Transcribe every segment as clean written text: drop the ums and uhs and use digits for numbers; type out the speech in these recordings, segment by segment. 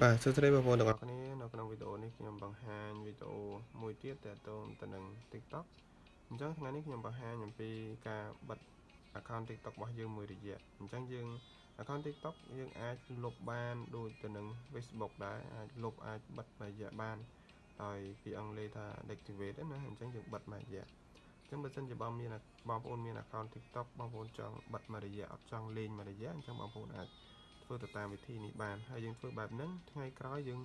បាទសួស្តីបងប្អូនទាំងអស់គ្នានៅក្នុងវីដេអូនេះខ្ញុំបង្ហាញវីដេអូមួយទៀតទាក់ទងទៅនឹង TikTok អញ្ចឹងថ្ងៃនេះខ្ញុំបង្ហាញអំពីការបិទ account TikTok របស់យើងមួយរយៈអញ្ចឹងយើង account TikTok យើងអាចលុបបានដូចទៅនឹង Facebook ដែរអាចលុបអាចបិទមួយរយៈបានដោយពីអង់គ្លេសថា deactivate ណាអញ្ចឹងយើងបិទមួយរយៈអញ្ចឹងបើសិនជាបងមានបងប្អូនមាន account TikTok បងប្អូនចង់បិទមួយរយៈអត់ចង់លេងមួយរយៈអញ្ចឹងបងប្អូនអាចធ្វើទៅតាមវិធីនេះបានហើយយើងធ្វើបែបហ្នឹងថ្ងៃក្រោយយើង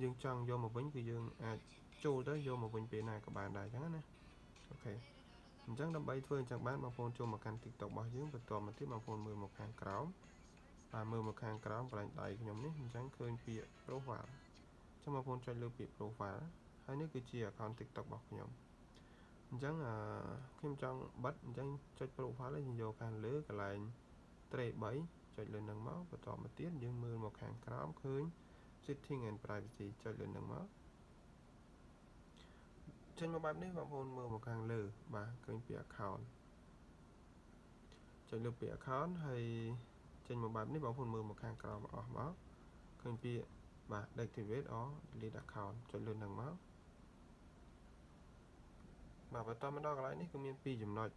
យើងចង់យកមកវិញគឺយើងអាចចូលទៅយកមកវិញពេលណាក៏បានដែរអញ្ចឹងណាOK អញ្ចឹងដើម្បីធ្វើអញ្ចឹងបានបងប្អូនចូលមកកាន់ TikTok របស់យើងបន្តមកទៀតបងប្អូនមើលមកខាងក្រោមបាទមើលមកខាងក្រោមកន្លែងដៃខ្ញុំនេះអញ្ចឹងឃើញពាក្យ profile អញ្ចឹងបងប្អូនចុចលើពាក្យ profile ហើយនេះគឺជា account TikTok របស់ខ្ញុំអញ្ចឹងអឺខ្ញុំចង់បិទអញ្ចឹងចុច profile ហើយយើងយកខាងលើកន្លែង tray 3ចុចលើនឹងមកបន្តមកទៀតយើងមើលមកខាងក្រោមឃើញ setting and privacy ចុចលើនឹងមកចេញមកបែបនេះបងប្អូនមើលមកខាងលើបាទឃើញពាក្យ account ចុចលើពាក្យ account ហើយចេញមកបែបនេះបងប្អូនមើលមកខាងក្រោមអស់មកឃើញពាក្យបាទ deactivate or delete account ចុចលើនឹងមកបាទបន្តមកដល់កន្លែងនេះគឺមាន2ចំណុច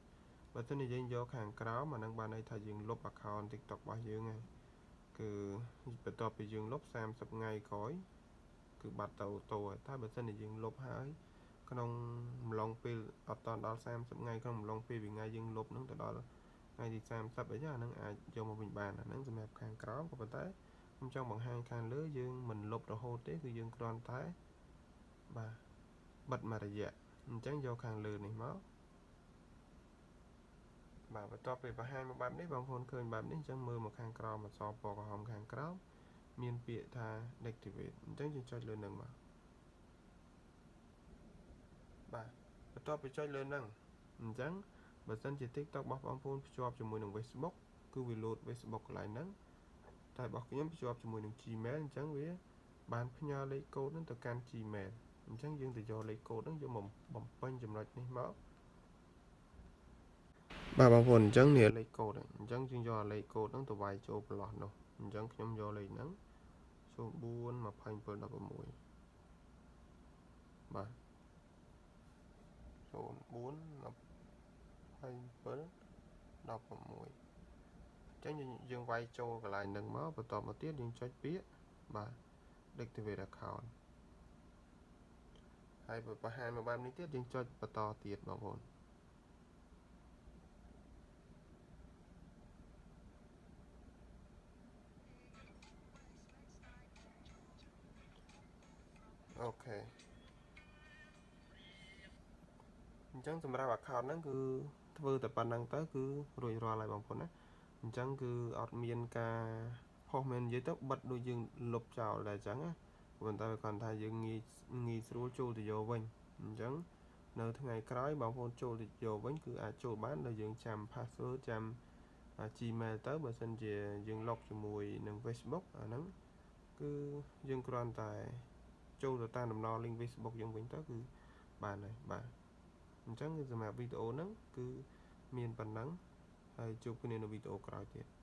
បើសិនជាយើងយកខាងក្រោមអានឹងបានន័យថាយើងលុប account TikTok របស់យើងហើយគឺបន្ទាប់ពីយើងលុប30ថ្ងៃក្រោយគឺបាត់ទៅauto ហើយតែបើសិនជាយើងលុបហើយក្នុងអំឡុងពេលអត់តដល់30ថ្ងៃក្នុងអំឡុងពេលវិថ្ងៃយើងលុបនឹងទៅដល់ថ្ងៃទី30អីចឹងអានឹងអាចយកមកវិញបានអានឹងសម្រាប់ខាងក្រោមក៏ប៉ុន្តែខ្ញុំចង់បង្ហាញខាងលើយើងមិនលុបរហូតទេគឺយើងគ្រាន់តែបាទបិទមួយរយៈអញ្ចឹងយកខាងលើនេះមកបាទបន្ទាប់ពីបង្ហាញមកបែបនេះបងប្អូនឃើញបែបនេះអញ្ចឹងមើលមកខាងក្រោមអក្សរពណ៌ក្រហមខាងក្រោមមានពាក្យថា deactivate អញ្ចឹងយើងចុចលើនឹងមកបាទបន្ទាប់ពីចុចលើនឹងអញ្ចឹងបើសិនជា TikTok របស់បងប្អូនភ្ជាប់ជាមួយនឹង Facebook គឺវា load Facebook កន្លែងហ្នឹងតែរបស់ខ្ញុំភ្ជាប់ជាមួយនឹង Gmail អញ្ចឹងវាបានផ្ញើលេខកូដហ្នឹងទៅកាន់ Gmail អញ្ចឹងយើងទៅយកលេខកូដហ្នឹងយកមកបំពេញចំណុចនេះមកបាទបងប្អូនអញ្ចឹងនេះលេខកូដអញ្ចឹងយើងយកលេខកូដហ្នឹងទៅវាយចូលប្រឡោះនោះអញ្ចឹងខ្ញុំយកលេខហ្នឹង04 27 16បាទ04 27 16អញ្ចឹងយើងវាយចូលកន្លែងហ្នឹងមកបន្តមកទៀតយើងចុចពាក្យបាទ deactivate account ហើយបើបង្ហាញមកបែបនេះទៀតយើងចុចបន្តទៀតបងប្អូនOK អញ្ចឹងសម្រាប់ account ហ្នឹងគឺធ្វើតែប៉ុណ្្នឹងទៅគឺរួចរាល់ហើយបងប្អូនណាអញ្ចឹងគឺអត់មានការផុសមែននិយាយទៅបិទដូចយើងលុបចោលដែរអញ្ចឹងណាប៉ុន្តែវាគ្រាន់ថាយើងងាយងាយស្រួលចូលទៅយកវិញអញ្ចឹងនៅថ្ងៃក្រោយបងប្អូនចូលទៅយកវិញគឺអាចចូលបានដោយយើងចាំ password ចាំ Gmail ទៅបើសិនជាយើង log ជាមួយនឹង Facebook អាហ្នឹងគឺយើងគ្រាន់តែចូលទៅតាមតំណ link Facebook យើងវិញទៅគឺបានហើយបាទអញ្ចឹងគឺសម្រាប់វីដេអូហ្នឹងគឺមានប៉ុណ្ណឹងហើយជួបគ្នានៅវីដេអូក្រោយទៀត។